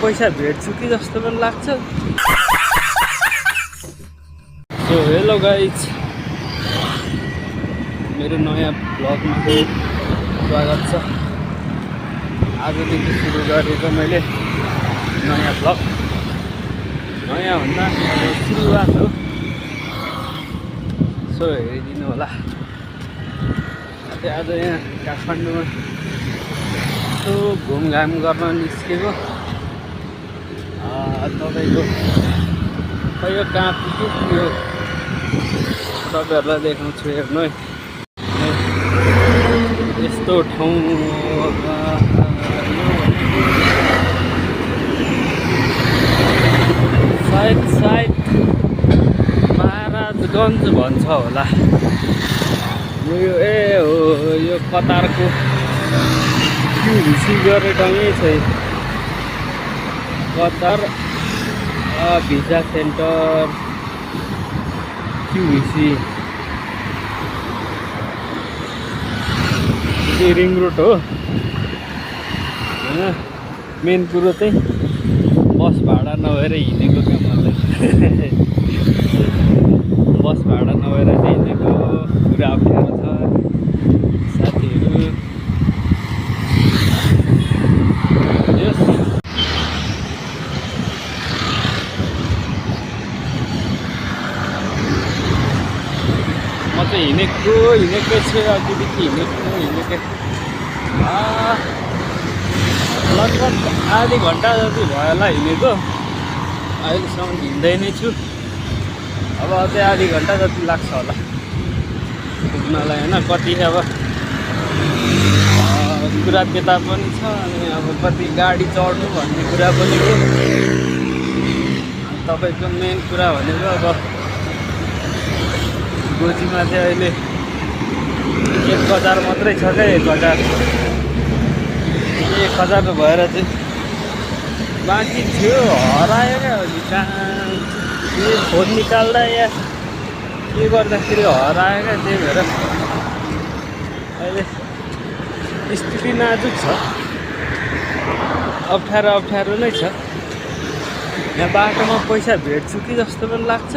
पैसा भेट्छु कि जस्तो पनि लाग्छ। सो हेलो गाइज, मेरो नयाँ ब्लगमा स्वागत छ। आजदेखि सुरु गरेको मैले नयाँ ब्लग, नयाँ भन्दा अब सुरुवात हो। सो हेरिदिनु होला। आज यहाँ काठमाडौँमा यसो घुमघाम गर्न निस्केको। तपाईँको खै यो कहाँ पुग्यो तपाईँहरूलाई देखाउँछु। हेर्नु है, यस्तो ठाउँ सायद महाराजगञ्ज भन्छ होला। यो हो यो कतारको QVC गरेर यहीँ छ। Qatar visa centre QVC। यो रिङ रोड हो होइन। मेन कुरो चाहिँ बस भाडा नभएर हिँडेको क्या मलाई। बस भाडा नभएर चाहिँ हिँडेको पुरा अप्ठ्यारो छ साथीहरू। म चाहिँ हिँडेकै छु। अघिदेखि हिँडेकै लगभग आधी घन्टा जति भयो होला हिँडेको। अहिलेसम्म हिँड्दै नै छु। अब अझै आधी घन्टा जति लाग्छ होला पुग्नलाई होइन। कति अब कुरा त्यता पनि छ, अनि अब कति गाडी चढ्नु भन्ने कुरा पनि हो। तपाईँको मेन कुरा भनेको अब गोजीमा चाहिँ अहिले 1000 मात्रै छ क्या। 1000 भएर चाहिँ बाँकी थियो हरायो क्या। अहिले कहाँ के फोन निकाल्दा या के गर्दाखेरि हरायो क्या। त्यही भएर अहिले स्थिति नाजुक छ, अप्ठ्यारो नै छ। यहाँ बाटोमा पैसा भेट्छु कि जस्तो पनि लाग्छ।